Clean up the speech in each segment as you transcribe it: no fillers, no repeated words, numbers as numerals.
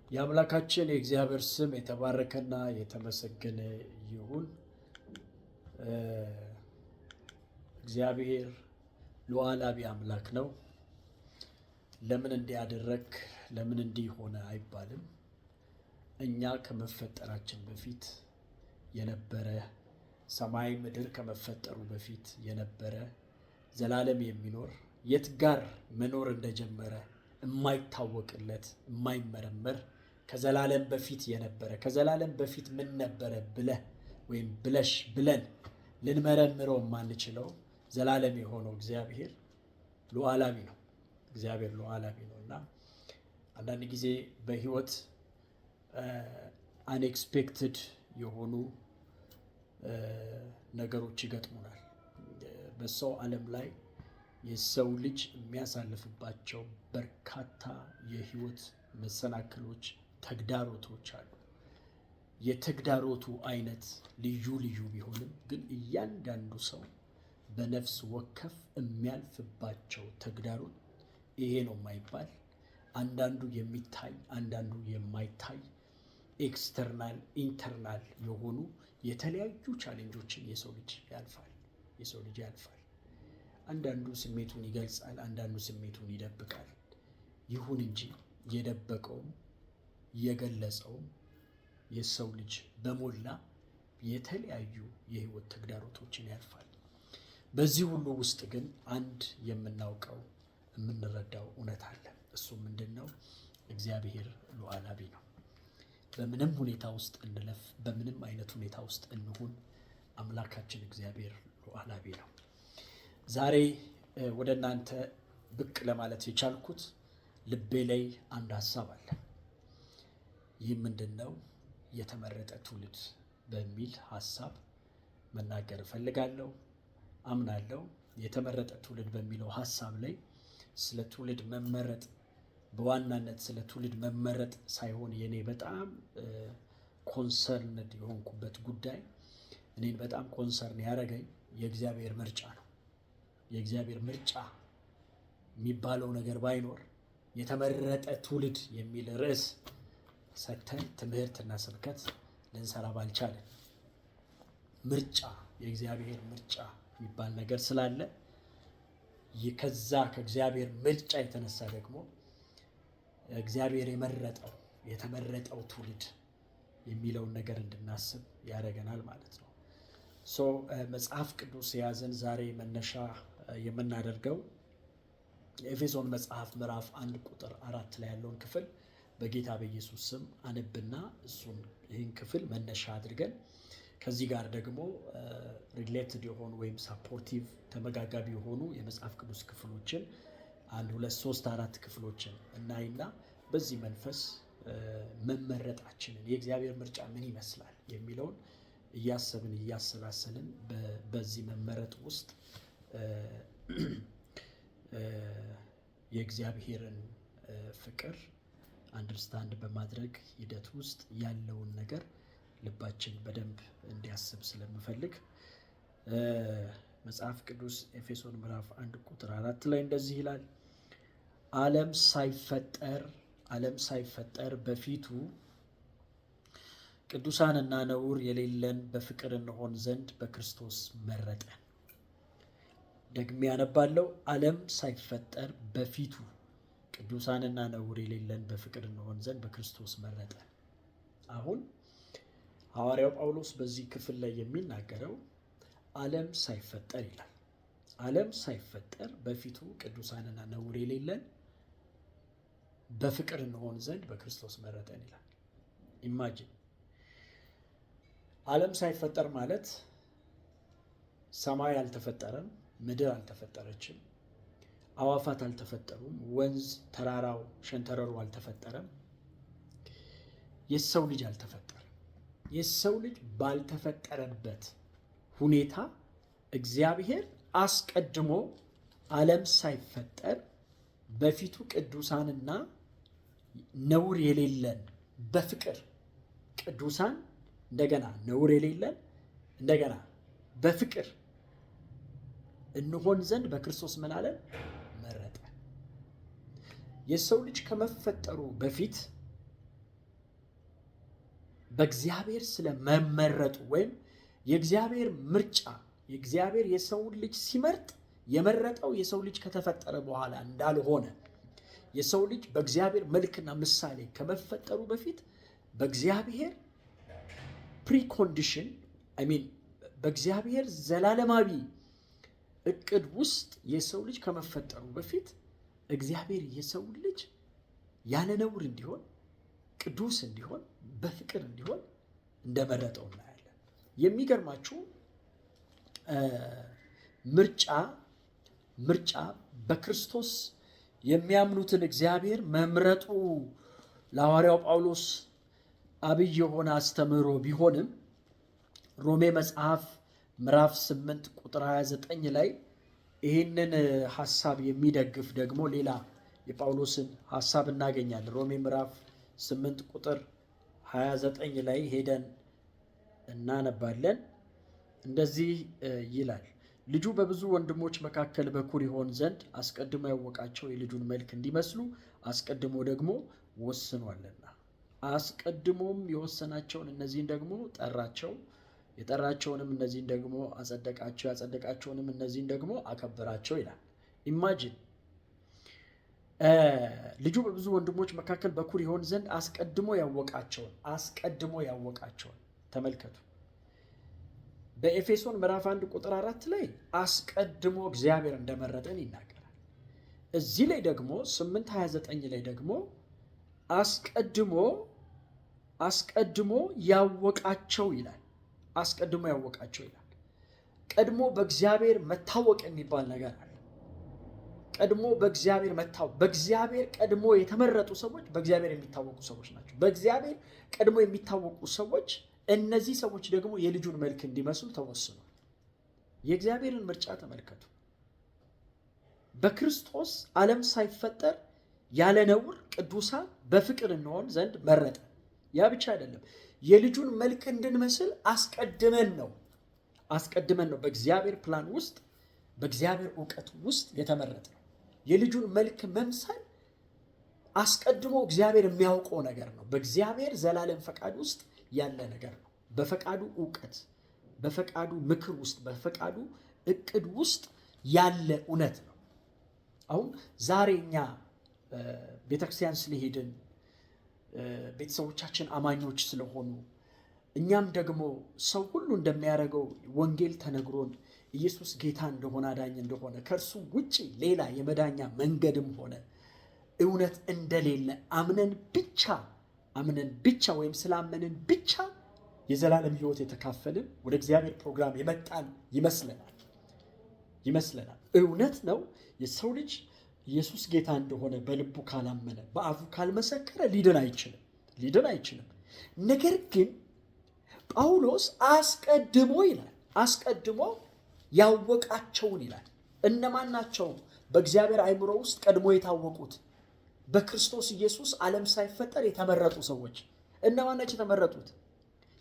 የአምላካችን የእግዚአብሔር ስም የተባረከና የተመሰገነ ይሁን። እግዚአብሔር ሉዓላዊ አምላክ ነው። ለምን እንዲህ አደረግክ፣ ለምን እንዲህ ሆነ አይባልም። እኛ ከመፈጠራችን በፊት የነበረ፣ ሰማይ ምድር ከመፈጠሩ በፊት የነበረ፣ ዘላለም የሚኖር፣ የት ጋር መኖር እንደጀመረ የማይታወቅለት፣ የማይመረመር፣ ከዘላለም በፊት የነበረ፣ ከዘላለም በፊት ምን ነበረ ብለህ ወይም ብለሽ ብለን ልንመረምረው የማንችለው ዘላለም የሆነው እግዚአብሔር ሉዓላዊ ነው። እግዚአብሔር ሉዓላዊ ነው እና አንዳንድ ጊዜ በህይወት unexpected የሆኑ ነገሮች ይገጥሙናል። በሰው ዓለም ላይ የሰው ልጅ የሚያሳልፍባቸው በርካታ የህይወት መሰናክሎች፣ ተግዳሮቶች አሉ። የተግዳሮቱ አይነት ልዩ ልዩ ቢሆንም ግን እያንዳንዱ ሰው በነፍስ ወከፍ የሚያልፍባቸው ተግዳሮት ይሄ ነው የማይባል፣ አንዳንዱ የሚታይ አንዳንዱ የማይታይ፣ external internal የሆኑ የተለያዩ challenge ኦችን የሰው ልጅ ያልፋል። የሰው ልጅ ያልፋል። አንዳንዱ ስሜቱን ይገልጻል፣ አንዳንዱ ስሜቱን ይደብቃል። ይሁን እንጂ የደበቀውም የገለጸውም የሰው ልጅ በሞላ የተለያዩ የህይወት ተግዳሮቶችን ያልፋል። በዚህ ሁሉ ውስጥ ግን አንድ የምናውቀው የምንረዳው እውነት አለ። እሱ ምንድን ነው? እግዚአብሔር ሉዓላዊ ነው። በምንም ሁኔታ ውስጥ እንለፍ፣ በምንም አይነት ሁኔታ ውስጥ እንሁን፣ አምላካችን እግዚአብሔር ሉዓላዊ ነው። ዛሬ ወደ እናንተ ብቅ ለማለት የቻልኩት ልቤ ላይ አንድ ሀሳብ አለ። ይህ ምንድን ነው? የተመረጠ ትውልድ በሚል ሀሳብ መናገር እፈልጋለሁ። አምናለሁ። የተመረጠ ትውልድ በሚለው ሀሳብ ላይ ስለ ትውልድ መመረጥ፣ በዋናነት ስለ ትውልድ መመረጥ ሳይሆን የኔ በጣም concerned የሆንኩበት ጉዳይ፣ እኔን በጣም concern ያደረገኝ የእግዚአብሔር ምርጫ ነው። የእግዚአብሔር ምርጫ የሚባለው ነገር ባይኖር የተመረጠ ትውልድ የሚል ርዕስ ሰጥተን ትምህርትና ስብከት ልንሰራ ባልቻለን። ምርጫ፣ የእግዚአብሔር ምርጫ የሚባል ነገር ስላለ ከዛ ከእግዚአብሔር ምርጫ የተነሳ ደግሞ እግዚአብሔር የመረጠው የተመረጠው ትውልድ የሚለውን ነገር እንድናስብ ያደርገናል ማለት ነው። So መጽሐፍ ቅዱስ የያዘን ዛሬ መነሻ የምናደርገው የኤፌሶን መጽሐፍ ምዕራፍ 1 ቁጥር 4 ላይ ያለውን ክፍል በጌታ በኢየሱስ ስም አነብና እሱን ይህን ክፍል መነሻ አድርገን ከዚህ ጋር ደግሞ related የሆኑ ወይም supportive ተመጋጋቢ የሆኑ የመጽሐፍ ቅዱስ ክፍሎችን አንድ ሁለት ሶስት አራት ክፍሎችን እናይና በዚህ መንፈስ መመረጣችንን፣ የእግዚአብሔር ምርጫ ምን ይመስላል የሚለውን እያሰብን እያሰላሰልን በዚህ መመረጥ ውስጥ የእግዚአብሔርን ፍቅር understand በማድረግ ሂደት ውስጥ ያለውን ነገር ልባችን በደንብ እንዲያስብ ስለምፈልግ መጽሐፍ ቅዱስ ኤፌሶን ምዕራፍ 1 ቁጥር 4 ላይ እንደዚህ ይላል። ዓለም ሳይፈጠር በፊቱ ቅዱሳንና ነውር የሌለን በፍቅር እንሆን ዘንድ በክርስቶስ መረጠን። ደግሜ ያነባለው፣ ዓለም ሳይፈጠር በፊቱ ቅዱሳንና ነውር የሌለን በፍቅር እንሆን ዘንድ በክርስቶስ መረጠን። አሁን ሐዋርያው ጳውሎስ በዚህ ክፍል ላይ የሚናገረው ዓለም ሳይፈጠር ይላል። ዓለም ሳይፈጠር በፊቱ ቅዱሳንና ነውር የሌለን በፍቅር እንሆን ዘንድ በክርስቶስ መረጠን ይላል። Imagine፣ ዓለም ሳይፈጠር ማለት ሰማይ አልተፈጠረም፣ ምድር አልተፈጠረችም፣ አዋፋት አልተፈጠሩም፣ ወንዝ፣ ተራራው፣ ሸንተረሩ አልተፈጠረም፣ የሰው ልጅ አልተፈጠረም። የሰው ልጅ ባልተፈጠረበት ሁኔታ እግዚአብሔር አስቀድሞ ዓለም ሳይፈጠር በፊቱ ቅዱሳንና ነውር የሌለን በፍቅር፣ ቅዱሳን እንደገና ነውር የሌለን እንደገና በፍቅር እንሆን ዘንድ በክርስቶስ ምን አለን? መረጠን። የሰው ልጅ ከመፈጠሩ በፊት በእግዚአብሔር ስለመመረጡ ወይም የእግዚአብሔር ምርጫ፣ የእግዚአብሔር የሰውን ልጅ ሲመርጥ የመረጠው የሰው ልጅ ከተፈጠረ በኋላ እንዳልሆነ፣ የሰው ልጅ በእግዚአብሔር መልክና ምሳሌ ከመፈጠሩ በፊት በእግዚአብሔር precondition፣ I mean በእግዚአብሔር ዘላለማዊ እቅድ ውስጥ የሰው ልጅ ከመፈጠሩ በፊት እግዚአብሔር የሰው ልጅ ያለ ነውር እንዲሆን፣ ቅዱስ እንዲሆን፣ በፍቅር እንዲሆን እንደመረጠው እናያለን። የሚገርማችሁ ምርጫ በክርስቶስ የሚያምኑትን እግዚአብሔር መምረጡ ለሐዋርያው ጳውሎስ አብይ የሆነ አስተምህሮ ቢሆንም፣ ሮሜ መጽሐፍ ምዕራፍ 8 ቁጥር 29 ላይ ይህንን ሐሳብ የሚደግፍ ደግሞ ሌላ የጳውሎስን ሐሳብ እናገኛለን። ሮሜ ምዕራፍ 8 ቁጥር 29 ላይ ሄደን እናነባለን። እንደዚህ ይላል፣ "ልጁ በብዙ ወንድሞች መካከል በኩር ይሆን ዘንድ አስቀድሞ ያወቃቸው የልጁን መልክ እንዲመስሉ አስቀድሞ ደግሞ ወስኗልና። አስቀድሞም የወሰናቸውን እነዚህን ደግሞ ጠራቸው፣ የጠራቸውንም እነዚህን ደግሞ አጸደቃቸው፣ ያጸደቃቸውንም እነዚህን ደግሞ አከበራቸው" ይላል። Imagine፣ ልጁ በብዙ ወንድሞች መካከል በኩር ይሆን ዘንድ አስቀድሞ ያወቃቸውን ተመልከቱ። በኤፌሶን ምዕራፍ 1 ቁጥር 4 ላይ አስቀድሞ እግዚአብሔር እንደመረጠን ይናገራል። እዚህ ላይ ደግሞ 8:29 ላይ ደግሞ አስቀድሞ ያወቃቸው ይላል። አስቀድሞ ያወቃቸው ይላል። ቀድሞ በእግዚአብሔር መታወቅ የሚባል ነገር አለ። ቀድሞ በእግዚአብሔር መታወቅ፣ በእግዚአብሔር ቀድሞ የተመረጡ ሰዎች በእግዚአብሔር የሚታወቁ ሰዎች ናቸው። በእግዚአብሔር ቀድሞ የሚታወቁ ሰዎች፣ እነዚህ ሰዎች ደግሞ የልጁን መልክ እንዲመስሉ ተወስኗል። የእግዚአብሔርን ምርጫ ተመልከቱ። በክርስቶስ ዓለም ሳይፈጠር ያለ ነውር ቅዱሳን በፍቅር እንሆን ዘንድ መረጠ። ያ ብቻ አይደለም፣ የልጁን መልክ እንድንመስል አስቀድመን ነው በእግዚአብሔር ፕላን ውስጥ፣ በእግዚአብሔር እውቀት ውስጥ የተመረጥነው። የልጁን መልክ መምሰል አስቀድሞ እግዚአብሔር የሚያውቀው ነገር ነው። በእግዚአብሔር ዘላለም ፈቃድ ውስጥ ያለ ነገር ነው። በፈቃዱ እውቀት፣ በፈቃዱ ምክር ውስጥ፣ በፈቃዱ እቅድ ውስጥ ያለ እውነት ነው። አሁን ዛሬ እኛ ቤተክርስቲያን ስለሄድን፣ ቤተሰቦቻችን አማኞች ስለሆኑ፣ እኛም ደግሞ ሰው ሁሉ እንደሚያደርገው ወንጌል ተነግሮን ኢየሱስ ጌታ እንደሆነ፣ አዳኝ እንደሆነ፣ ከእርሱ ውጭ ሌላ የመዳኛ መንገድም ሆነ እውነት እንደሌለ አምነን ብቻ ወይም ስላመንን ብቻ የዘላለም ሕይወት የተካፈልን፣ ወደ እግዚአብሔር ፕሮግራም የመጣን ይመስለናል። እውነት ነው። የሰው ልጅ ኢየሱስ ጌታ እንደሆነ በልቡ ካላመነ፣ በአፉ ካልመሰከረ ሊድን አይችልም፣ ሊድን አይችልም። ነገር ግን ጳውሎስ አስቀድሞ ይላል፣ አስቀድሞ ያወቃቸውን ይላል። እነማን ናቸው? በእግዚአብሔር አእምሮ ውስጥ ቀድሞ የታወቁት፣ በክርስቶስ ኢየሱስ ዓለም ሳይፈጠር የተመረጡ ሰዎች እነማን ናቸው የተመረጡት?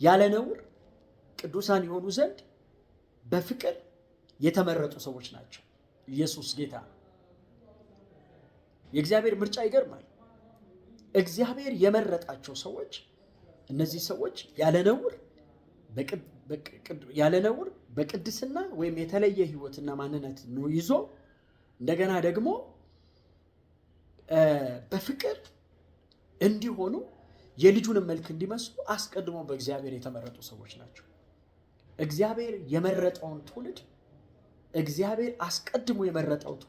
ያለ ነውር ቅዱሳን የሆኑ ዘንድ በፍቅር የተመረጡ ሰዎች ናቸው። ኢየሱስ ጌታ። የእግዚአብሔር ምርጫ ይገርማል። እግዚአብሔር የመረጣቸው ሰዎች፣ እነዚህ ሰዎች ያለ ነውር በቅድስና ወይም የተለየ ሕይወትና ማንነት ይዞ እንደገና ደግሞ በፍቅር እንዲሆኑ፣ የልጁንም መልክ እንዲመስሉ አስቀድሞ በእግዚአብሔር የተመረጡ ሰዎች ናቸው። እግዚአብሔር የመረጠውን ትውልድ፣ እግዚአብሔር አስቀድሞ የመረጠው ትውልድ